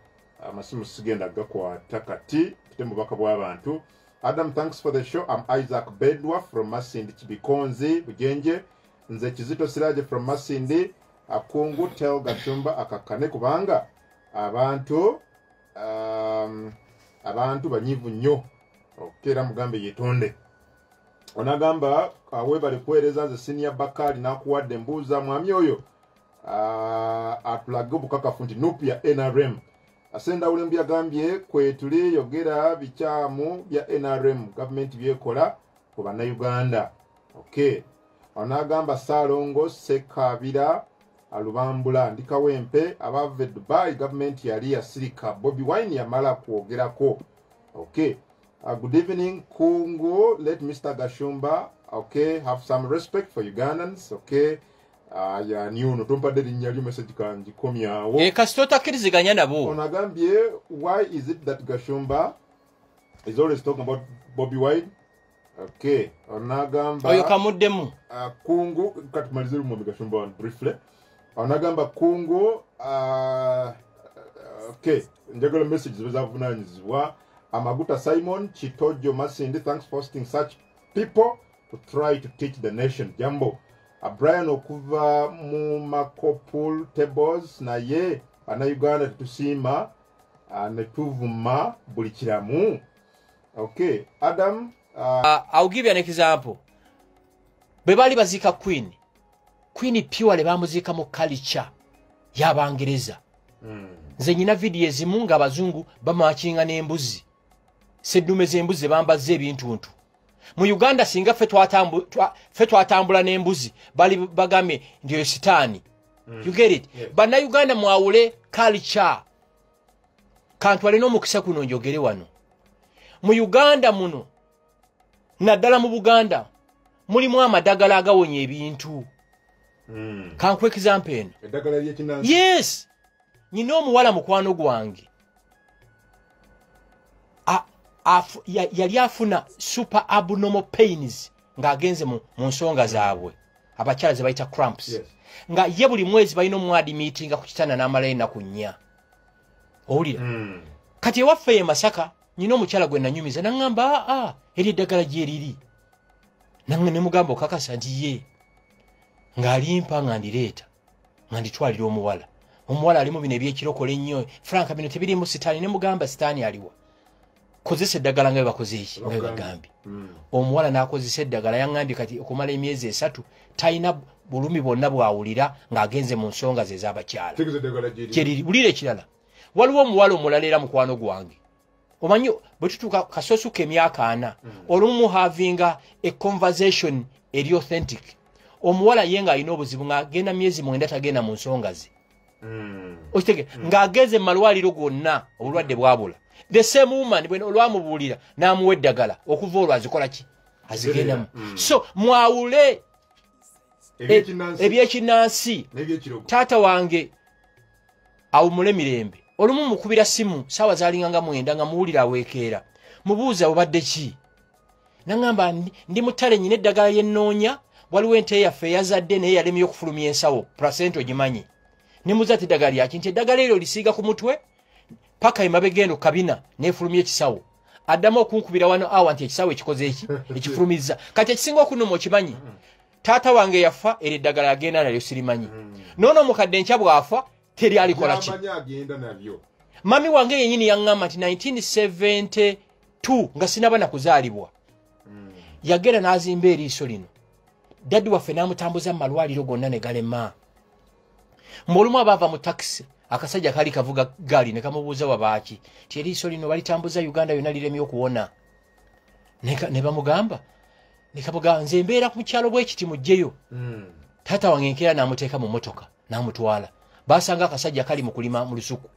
amasimu sigenda gakwata kati tute mu bubaka bw'abantu. Adam, thanks for the show. I'm Isaac Bedwa from Masindi Chibikonzi Bujenje. Nze Kizito Siraje from Masindi. Akungu tell Gashumba akakane kubanga abantu abantu banyivu nnyo. Okera mugambe yetonde. Onagamba webale kuweereza nze Senior Bakari nakuwadde mbuuza mwami oyo atulage obukakafu nti NUP ya NRM. Asenda Ulembi agambye kwetuli yogera bikyamu bya NRM gavumenti byekola ku bannayuganda. Okay. Onagamba Ssalongo Ssekabira Alubambula ndi Kawempe abava e Dubai gavumenti yali yasirika Bobi Wine yamala kwogerako. Okay. Good evening Kungu, let Mr. Gashumba okay have some respect for Ugandans. Okay. Ya ni ono tompadde linnya lyo message kanji komyawo.
Kasita otakkiriziganya nabo.
Onagambye why is it that Gashumba is always talking about Bobi Wine? Okay. Onagamba
oyo kamuddemu.
Kungu katumalize mu Gashumba one briefly. Onagamba Kungu okay, njagala message zibavunaanyizibwa. Amaguta Simon Chitojo Masindi, thanks for hosting such people to try to teach the nation. Jambo. Brian okuva mu Makopul tables naye bannayuganda tetusiima ne tuvuma buli kiramu. Okay, Adam
I'll give you an example. Bwe baali baziika Queen. Queen purely bamuziika mu culture y'Abangereza. Nze nyina vidiyo ezimu ng'abazungu bamakinga n'embuzi. Seddume z'embuzi bambazza ebintuntu. Mu Uganda singa ffe twatambula n'embuzi bali bagambye nti oyo sitaani. You get it?
Yes.
Bannayuganda mwawule culture. Kantwale n'omukisa kuno njogere wano. Mu Uganda muno, naddala mu Buganda, mulimu amadagala agawonya ebintu. Kankuwe example eno.
Eddagala ly'ekinnansi.
Yes. Nina omuwala mukwano gwange. Yali afuna super abnormal pains ng'agenze mu nsonga zaabwe. Abakyala ze bayita cramps.
Yes.
Nga ye buli mwezi balina omwadimitinga ku kitanda n'amalayo ennaku 4. Owulira? Kati ewaffe e Masaka nina omukyala gwe nanyumiza n'aŋŋamba aa eri eddagala gye riri. Nange ne mugamba okakasa nti ye. Ng'alimpa nga ndireeta nga nditwalira omuwala. Omuwala alimu bino ebyekirokole ennyo. Frank bino tebirimu sitaani. Ne mugamba sitaani aliwa. Kozesa eddagala nga bwe bakoze eki nga bwe bagambye. Omuwala n'akozesa eddagala yaŋŋambye kati okumala emyezi 3 talina bulumi bwonna bw'awulira ng'agenze mu nsonga ze ez'abakyala.
Tegeeza eddagala gye riri.
Gye riri. Wulira ekirala. Waliwo omuwala omulala era mukwano gwange. Omanyi bwe tutuuka kasoosuka emyaka 4 olumu havinga a conversation eri authentic. Omuwala ye ng'alina obuzibu ng'agenda myezi 9 tagenda mu nsonga ze. Okitegeera? Ng'agenze mu malwaliro gonna obulwadde bwabula. The same woman bwe olwamubuulira n'amuwa eddagala okuva olwo azikola ki? Azigendamu. So mwawule ebyekinnansi
n'ebyekirogo.
Taata wange awummule mirembe. Olumu mukubira simu saawa zaalinga nga 9 nga muwulira aweekeera. Mubuuza obadde ki? N'aŋŋamba ndi mutale nnyina eddagala lyennoonya, waliwo ente yaffe eyazadde naye yalemye okufulumya ensawo, placenta ogimanyi. Ne mubuuza ati eddagala lyaki? Nti eddagala eryo lisiiga ku mutwe paka emabega eno kabina n'efulumya ekisawo. Addamu okunkubira wano awa nti ekisawo ekikoze eki? Ekifulumizza. Kati ekisinga okunnuma okimanyi? Taata wange yafa eryo eddagala yagenda nalyo sirimanyi. N'ono omukadde enkya bw'afa teri alikola ki? Mami wange yennyini yaŋŋamba nti 1972 nga sinaba na kuzaalibwa. Yagenda n'azimba eriiso lino. Daddi waffe n'amutambuza mu malwaliro gonna ne galema. Mbw'olumu abaava mu takisi akasajja kaali kavuga ggaali ne kamubuuza wabaaki nti eriiso lino balitambuza Uganda yonna liremye okuwona. Ne bamugamba ne kamugamba nze mbeera ku kyalo bwe kiti muggyeyo. Taata wange enkeera n'amuteeka mu mmotoka n'amutwala. Basanga akasajja kali mu kulima mu lusuku.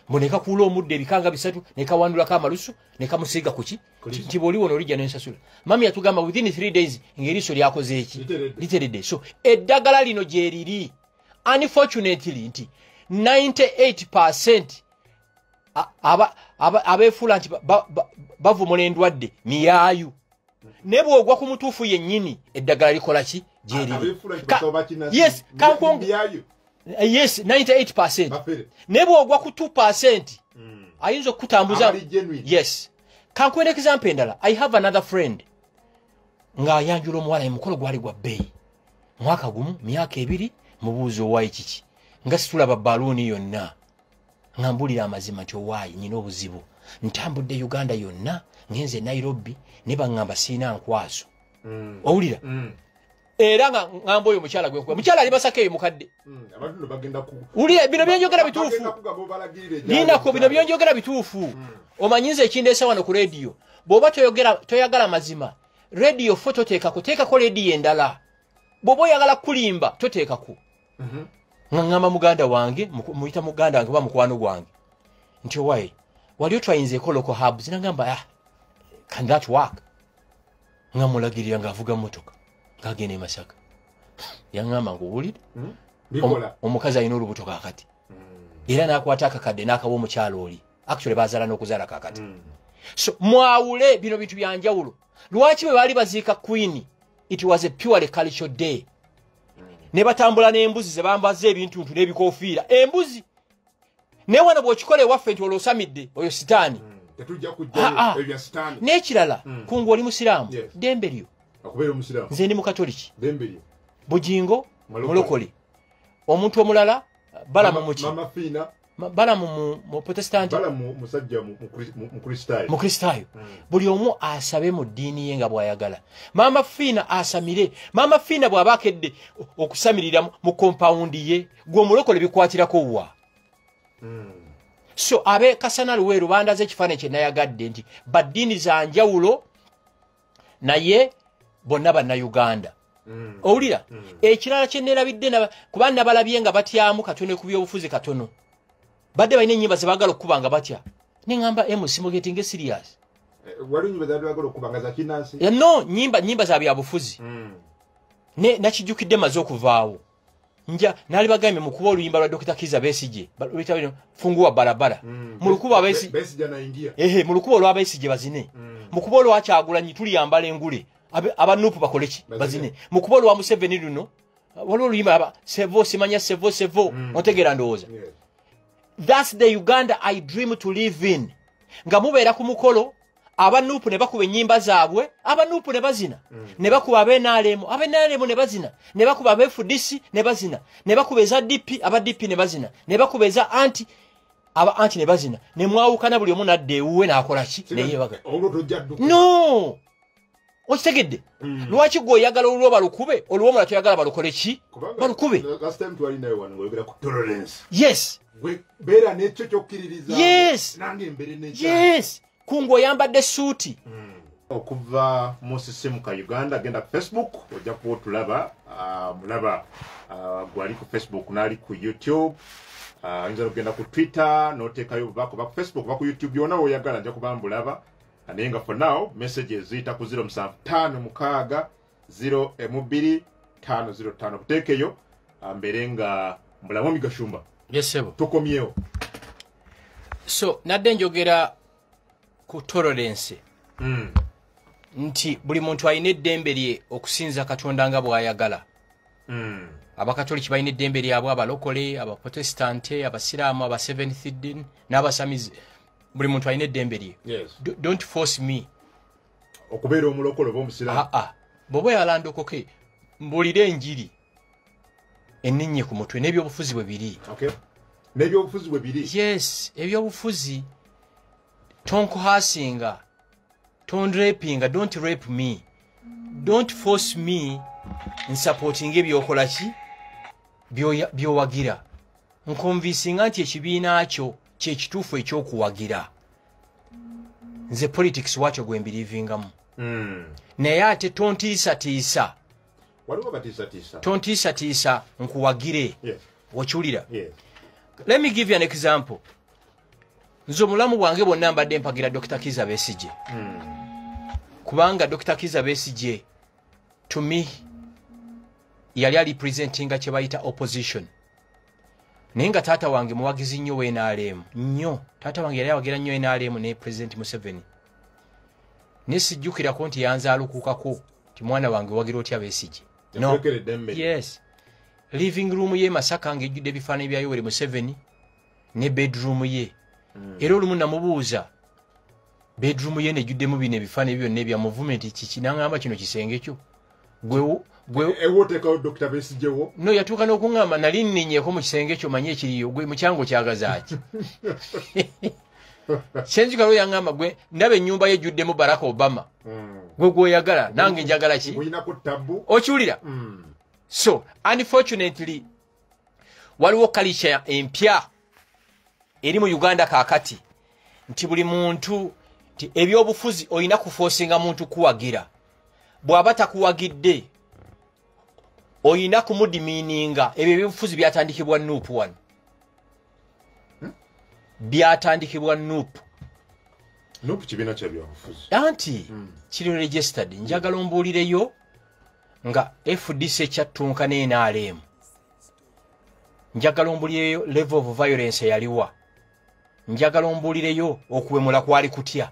Mbu ne kakuula omuddo ebikanga 3 ne kawandulako amalusu ne kamusiiga ku ki? Nti bw'oliwona olijja n'ensasula. Mami yatugamba within 3 days ng'eriiso lyakoze eki? Literedde. So eddagala lino gye riri. Unfortunately nti 98% abeefuula nti bavumula endwadde miyaayu. Ne bw'ogwa ku mutuufu yennyini eddagala likola ki? Gye riri. Yes, yes, 98%. Ne bw'ogwa ku 2% ayinza okukutambuza. Yes. Kankuwe example endala. I have another friend ng'ayanjula omuwala emukolo gwali gwa bbeeyi. Mwaka gumu, myaka 2 mubuuza owaayi kiki? Nga situlaba bbaluuni yonna. Nga mbuulira amazima nti owaayi nnyina obuzibu. Ntambudde Uganda yonna, ngenze Nairobi ne baŋŋamba sirina nkwaso. Owulira? Era nga ŋŋamba oyo mukyala gwe nkuba. Mukyala ali Masaka eyo mukadde. Wulira bino byenjogera bituufu. Linako bino byenjogera bituufu. Omanyi nze ekindeesa wano ku rediyo. Bw'oba toyagala mazima, rediyo fo toteekako, teekako rediyo endala. Bw'oba oyagala kulimba toteekako. Nga ŋŋamba muganda wange, muyita muganda wange oba mukwano gwange. Nti owaye, wali otwayinzeeko local hubs. N'agamba, can that work? Nga mulagirira ng'avuga mmotoka. Ng'agenda e Masaka. Yaŋŋamba ng'owulire? Omukazi alina olubuto kaakati. Era n'akwata akakadde n'akawa omukyala oli. Actually bazaala n'okuzaala kaakati. So mwawule bino bintu bya njawulo. Lwaki bwe baali baziika Queen, it was a purely cultural day. Ne batambula n'embuzi ze bambaza ebintuntu n'ebikoofiira. Embuzi. Ne wano bw'okikola ewaffe nti olwosamidde oyo sitaani.
Tetujja kujjayo ebya sitaani.
N'ekirala, kungu oli musiraamu, ddembe lyo. Nze ndi mukatoliki. Bugingo mulokole. Omuntu omulala Balamu muki? Balamu mu Protestant.
Balamu musajja mu
Kristaayo. Buli omu asabe mu ddiini ye nga bw'ayagala. Maama Fiina asamire. Maama Fiina bw'aba akedde okusamirira mu compound ye, gwe omulokole bikwatirako wa? So abe Kasana Luweero bandaze ekifaananyi kye nayagadde nti baddiini za njawulo naye bonna bannayuganda. Owulira? Ekirala kye neerabidde, kuba nabalabye nga batyamu katono ku byobufuzi katono, badde balina ennyimba ze baagala okukuba nga batya, neŋŋamba MC mugetinge serious.
Waliwo ennyimba zabaagala okuba nga za kinansi?
No, nyimba za byabufuzi. Ne nakijjukidde maze okuvaawo, nja nali bagambye mukuba oluyimba lwa Dr. Kiza Besigye luyita Funguwa Barabara. Mulukuba
Besigye anaingia.
Ehe, mulukuba olwa Besigye bazine. Mukuba olwa Kyagulanyi tuliyambala engule, aba NUP bakole ki? Bazine. Mukuba olwa Museveni luno waliwo oluyimba aba sevo simanya sevo sevo, ontegeera ndowooza. That's the Uganda I dream to live in. Nga mubeera ku mukolo, aba NUP ne bakuba ennyimba zaabwe, aba NUP ne bazina, ne bakuba ab'NRM, ab'NRM ne bazina, ne bakuba ab'FDC ne bazina, ne bakuba eza DP, aba DP ne bazina, ne bakuba eza anti, aba anti ne bazina, ne mwawukana buli omu n'adda ewuwe n'akola ki? Ne yeebaga. No! Okitegedde? Lwaki gwe oyagala olulwo balukube, olulwo omulala toyagala balukole ki? Balukube.
Last time twali nawe wano ng'oyogera ku tolerance.
Yes.
Gwe beera n'ekyo ky'okkiririza.
Yes.
Nange mbeere n'ekyange.
Yes. Kungu oyambadde suuti.
Okuva mu Sisimuka Uganda, genda ku Facebook ojja kuba otulaba, mulaba gwali ku Facebook n'ali ku YouTube. Oyinza okugenda ku Twitter n'oteekayo obubaka, oba ku Facebook oba ku YouTube, byonna w'oyagala nja kuba mbulaba. Naye nga for now messages ziyita ku 0756 02 505. Buteekeyo mbeere nga mbulamu Migashumba.
Yes, sebo.
Tukomyewo.
So nadde njogera ku tolerance. Nti buli muntu alina eddembe lye okusinza Katonda nga bw'ayagala. Abakatoliki balina eddembe lyabwe, abalokole, abaprotestante, abasiraamu, aba Seventh Day n'abasamize. Buli muntu alina eddembe lye.
Yes.
Don't force me
okubeera omulokole oba omusiraamu.
Bw'oba yalandokoke, mbuulire enjiri enninnye ku mutwe n'ebyobufuzi bwe biri.
Okay. N'ebyobufuzi bwe biri.
Yes, ebyobufuzi tonkuhasinga, tonrapinga, don't rape me, don't force me nsupportinga ebyokola ki byowagira. Nkonvinsinga nti ekibiina kyo kyekituufu ekyokuwagira. Nze politics wakyo gwe mbirivingamu. Naye ate tontiisatiisa.
Waliwo batiisatiisa.
Tontiisatiisa nkuwagire.
Yes.
Okiwulira?
Yes.
Let me give you an example. Nze omulamu bwange bwonna mbadde mpagira Dr. Kiza Besigye. Kubanga Dr. Kiza Besigye to me yali ali presentinga kye bayita opposition. Naye nga taata wange muwagizi nnyo wa NRM. Nnyo. Taata wange yali awagira nnyo NRM ne President Museveni. Naye sijjukirako nti yanzaalukukako nti mwana wange wagira otya Besigye. No. Yes. Living room ye Masaka ng'ejjudde ebifaananyi bya Yoweri Museveni ne bedroom ye. Era olumu namubuuza bedroom ye nejjuddemu bino ebifaananyi byonna ebya movement kiki, n'aŋŋamba kino kisenge kyo. Gwe
ewoteekawo Dr. Besigye wo.
No, yatuuka n'okuŋŋamba nali nninnyeko mu kisenge kyo manye ekiriyo, gwe mukyango kyagaza ki? Senzikalo yaŋŋamba gwe ndaba ennyumba ye ejjuddemu Barack Obama. Gwe gw'oyagala nange njagala ki?
Oyinako tabbu.
Okiwulira? So unfortunately waliwo culture empya eri mu Uganda kaakati nti buli muntu nti ebyobufuzi olina kuforcinga muntu kuwagira. Bw'aba takuwagidde olina kumudimininga. Ebyo ebyobufuzi byatandikibwa NUP wano. Byatandikibwa NUP.
NUP kibiina kya byabufuzi.
Anti kiri registered. Njagala ombuulireyo nga FDC ekyattunka ne NRM. Njagala ombuulireyo level of violence eyaliwa. Njagala ombuulireyo okuwemula kwali kutya.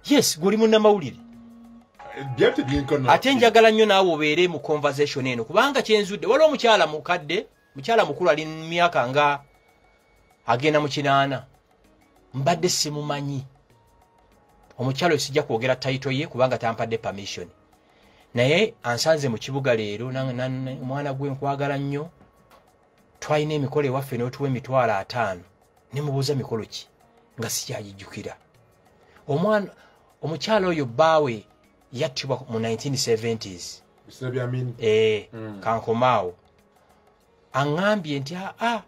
Yes, guli munnamawulire. Ate njagala nnyo naawe obeere mu conversation eno, kubanga kyenzudde waliwo omukyala mukadde, mukyala mukulu ali mu myaka nga agenda mu 8, mbadde simumanyi. Omukyala oyo sijja kwogera title ye kubanga tampadde permission, naye ansanze mu kibuga leero, omwana gwe nkwagala nnyo, twalina emikolo ewaffe n'otuwa 50,000. Ne mubuuza mikolo ki nga sikyagijjukira. Omwana omukyala oyo bbaawe yattibwa mu 1970s. Kankomaawo aŋŋambye nti aa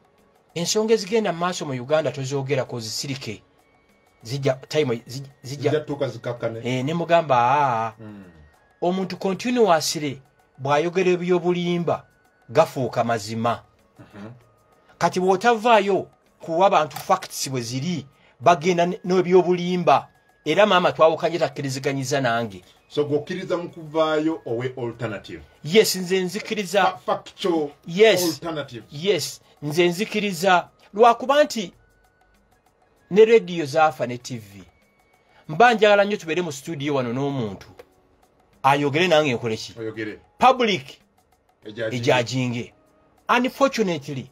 ensonga ezigenda mu maaso mu Uganda tozoogerako, zisirike, zijja time zijja
tuuka zikakkane.
Ne mugamba aa. Omuntu continuously bw'ayogera ebyobulimba gafuuka mazima. Kati bw'otavaayo kuwa abantu facts bwe ziri, bagenda n'ebyobulimba. Era maama twawukanye, takkiriziganyiza nange.
So gwokkiriza mu kuvaayo owe alternative?
Yes, nze nzikiriza.
Factual
Yes.
alternative.
Yes, nze nzikiriza, lwakuba nti ne rediyo zaafa ne TV. Mba njagala nnyo tubeere mu studio wano n'omuntu ayogere nange nkole ki?
Oyogere.
Public
Ejudginge.
Ejudginge. Unfortunately,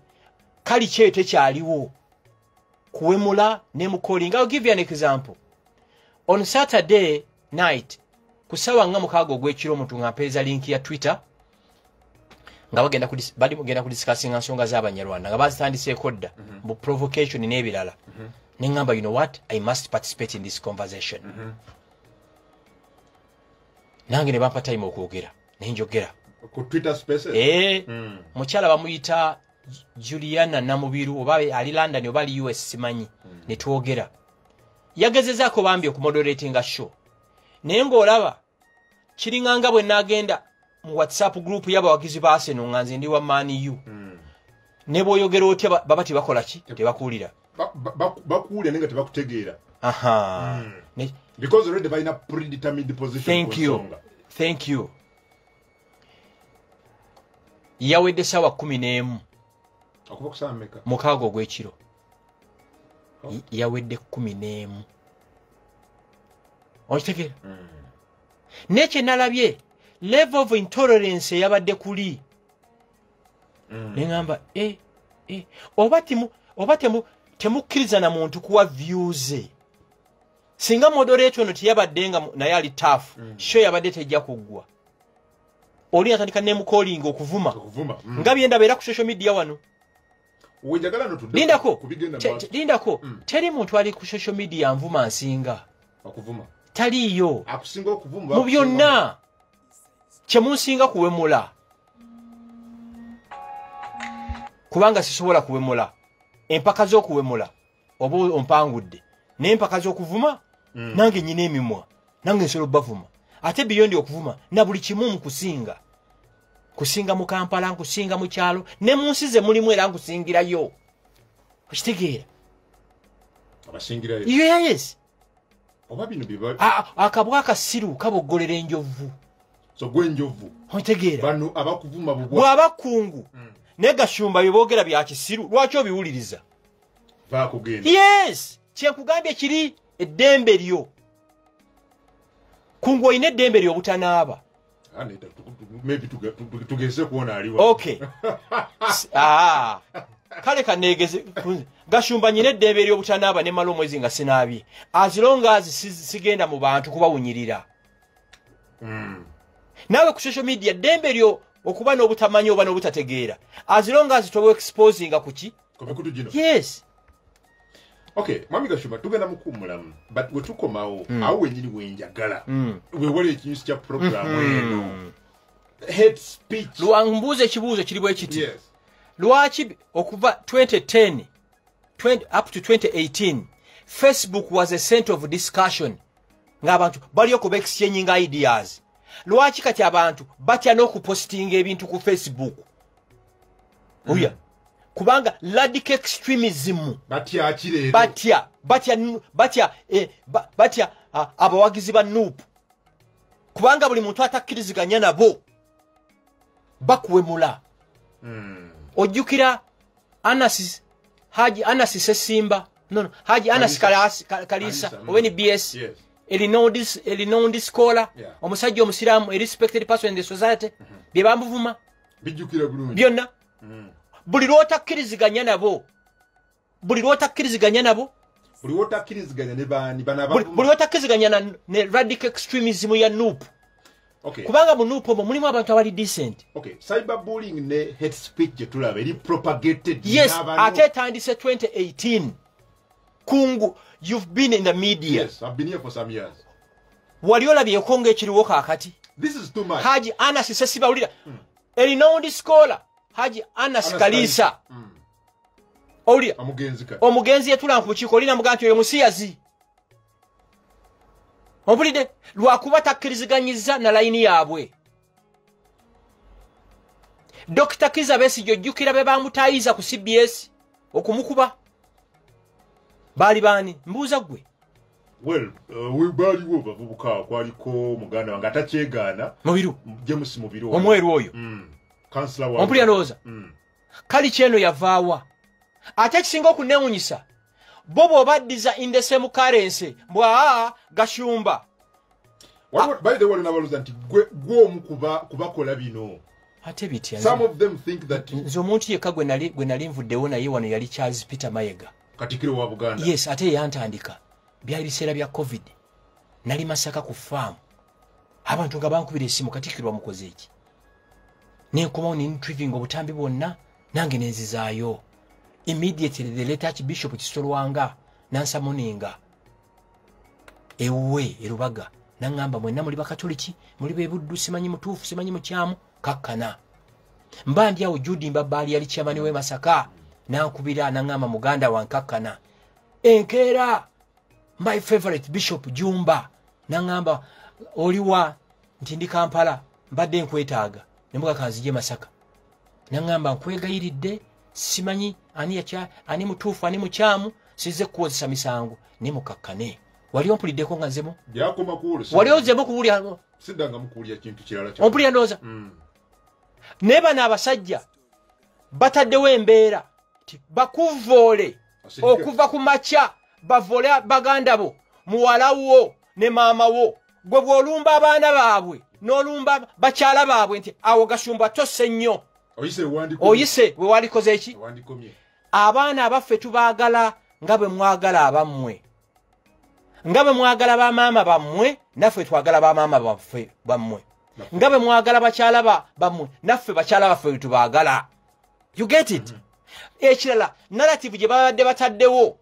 kali kyeyo tekyaliwo kuwemula ne mukolinga. I'll give you an example. On Saturday night ku ssaawa nga 6 ogw'ekiro, omuntu nga mpeereza link ya Twitter nga bagenda bali mugenda kudiscussinga nsonga z'Abanyarwanda nga bazitandiseeko dda mu provocation n'ebirala. Ne ŋŋamba, "You know what, I must participate in this conversation." Nange ne bampa time okwogera, ne njogera.
Ku Twitter Spaces?
Eh, mukyala bamuyita Juliana Namubiru, oba ali London oba ali US simanyi. Ne twogera, yagezezaako bambi okumoderatinga show, naye ng'olaba kiringanga bwe naagenda mu WhatsApp group y'abawagizi ba Arsenal nga nze ndi wa Man U, ne bw'oyogera otya baba tebakola ki, tebakuwulira.
Bakuwulira naye nga tebakutegeera.
Aha.
Because already balina predetermined position
Thank
ku
you.
nsonga.
Thank you. Yawedde ssaawa 11.
Okuva ku ssaawa mmeka?
6 ogw'ekiro. Yawedde 11, okitegeera? Naye kye nalabye, level of intolerance eyabadde kuli, neŋŋamba e, e, oba timu, oba temu temukkiriza na muntu kuwa views. Singa moderator ono teyabadde nga naye ali tough, show yabadde tejja kuggwa. Oli atandika nemukolinga okuvuma.
Okuvuma.
Nga byendaba era ku social media wano.
Wenjagala no tudde
Lindako.
ku bigenda maaso.
Lindako. Teri muntu ali ku social media nvuma nsinga.
Okuvuma.
Taliiyo.
Akusinga okuvuma.
Mu byonna kyemunsinga kuwemula, kubanga sisobola kuwemula. Empaka z'okuwemula oba ompangudde, n'empaka z'okuvuma nange nyina emimwa, nange nsobola obbavuma. Ate beyond okuvuma na buli kimu nkusinga, kusinga mu Kampala, nkusinga mu kyalo, ne mu nsi ze mulimu era nkusingirayo, okitegeera?
Abasingirayo.
Yes.
Oba bino biba
Akabwa akasiru kaboggolera enjovu.
So gwenjovu.
Okitegeera?
Bano abakuvuma bubwa.
Bw'aba kungu naye Gashumba byeboogera bya kisiru, lwaki obiwuliriza?
Bakugenda.
Yes, kyenkugambye kiri eddembe lyo. Kungu olina eddembe lyo obutanaaba.
Ah, nedda, maybe tugeze kuona aliwa.
Okay. Ah, kale kaneegeze. Gashumba nyina eddembe ery'obutanaaba ne mala omwezi nga sinaabye, as long as sigenda mu bantu kubawunyirira. Naawe ku social media ddembe lyo okuba n'obutamanyi oba n'obutategeera, as long as toba exposinga ku ki?
Ku mikutu gino.
Yes.
Okay, Mwami Gashumba, tugenda mukuwummulamu, but we tukomawo awo wennyini wenjagala wewali ekinyusi kya program eno, hate speech.
Lwambuuza ekibuuzo kiri bwe kiti.
Yes.
Lwaki okuva 2010 20, up to 2018 Facebook was a center of discussion ng'abantu bali okuba exchanging ideas, lwaki kati abantu batya n'okupostinga ebintu ku Facebook? Oya, kubanga radical extremism.
Batya ki leero?
Batya abawagizi ba NUP, kubanga buli muntu atakkiriziganya nabo bakuwemula. Ojjukira Anas, Haji Anas Sesimba, no, Haji Anas Kalisa,
Kalisa,
owe NBS, a renowned scholar, omusajja omusiraamu, a respected person in the society, bye bamuvuma.
Bijjukira bulungi.
Byonna. Buli lw'otakkiriziganya nabo, buli lw'otakkiriziganya nabo,
Buli lw'otakkiriziganya ne baani bano abavuma?
Buli lw'otakkiriziganya ne radical extremism ya NUP. Kubanga mu NUP omwo mulimu abantu abali decent.
Okay, cyberbullying ne hate speech gye tulaba eri propagated
Yes,
n'abano.
Ate etandise 2018. Kungu, you've been in the media.
Yes, I've been here for some years.
Wali olabyeko ng'ekiriwo kaakati?
This is too much.
Haji Anas Sesiba, wulira. A renowned scholar, Haji Anas
Anas
Kalisa.
Kalisa.
Owulira?
Omugenzi kati.
Omugenzi yatula ku bukiiko, olina mugaa nti oyo musiyazi. Ompulidde? Lwakuba takkiriziganyiza na layini yaabwe. Dr. Kizza Besigye ojjukira be bamutayiza ku CBS okumukuba? Baali baani? Mbuuza ggwe.
Well, baaliwo bavubuka, kwaliko muganda wange atakyegaana,
Mubiru,
James Mubiru,
omweru oyo.
Kansila wa
Ompulira ndowooza? Kali kyeno yavaawa. Ate ekisinga okunneewunyisa, bo bw'obaddiza in the same currency, mbwa Gashumba.
By the way, n'abalooza nti gwe omu kubakola bino.
Ate bitya?
Some of them think that
nze omuntu yekka gwe nali nvuddewo naye wano yali Charles Peter Mayiga,
Katikkiro wa Buganda.
Yes, ate yantandika. Byali biseera bya COVID, nali Masaka ku faamu, abantu nga bankubira essimu, Katikkiro bamukoze eki? Nenkomawo nentrivinga obutambi bwonna nange nenzizaayo. Immediately the late Archbishop Kizito Lwanga nansamoninga ewuwe erubaga, naŋŋamba, mwenna muli Bakatoliki, muli bebuddu, simanyi mutuufu, simanyi mukyamu, kakkana. Mba ndi awo, Jude Mbabaali yali chairman we Masaka, nankubira naŋŋamba, muganda wankakkana. Enkeera my favorite Bishop Jumba naŋŋamba, oliwa? Nti ndi Kampala, mbadde nkwetaaga. Nembuga kanzije Masaka. Naŋŋamba, nkwegayiridde, simanyi ani yakya, ani mutuufu, ani mukyamu, sizze kukozesa misango, ne mukakkane. Wali ompuliddeko nga nzemu?
Byakoma ku olwo.
Wali ozemu kuwulira?
Siddangamu kuwulira kintu kirala kya.
Ompulira ndowooza? Naye bano abasajja bataddewo embeera nti bakuvoole okuva ku makya, bavoole baganda bo, muwala wo ne maama wo. Gwe bw'olumba abaana baabwe n'olumba bakyala baabwe, nti awo Gashumba tosse nnyo, oyise we walikoze eki. Abaana abaffe tubaagala nga bwe mwagala abammwe, nga bwe mwagala bamaama bammwe, naffe twagala bamaama baffe bammwe, nga bwe mwagala bakyala bammwe, naffe bakyala baffe tubaagala. You get it? Ekirala, narrative gye babadde bataddewo.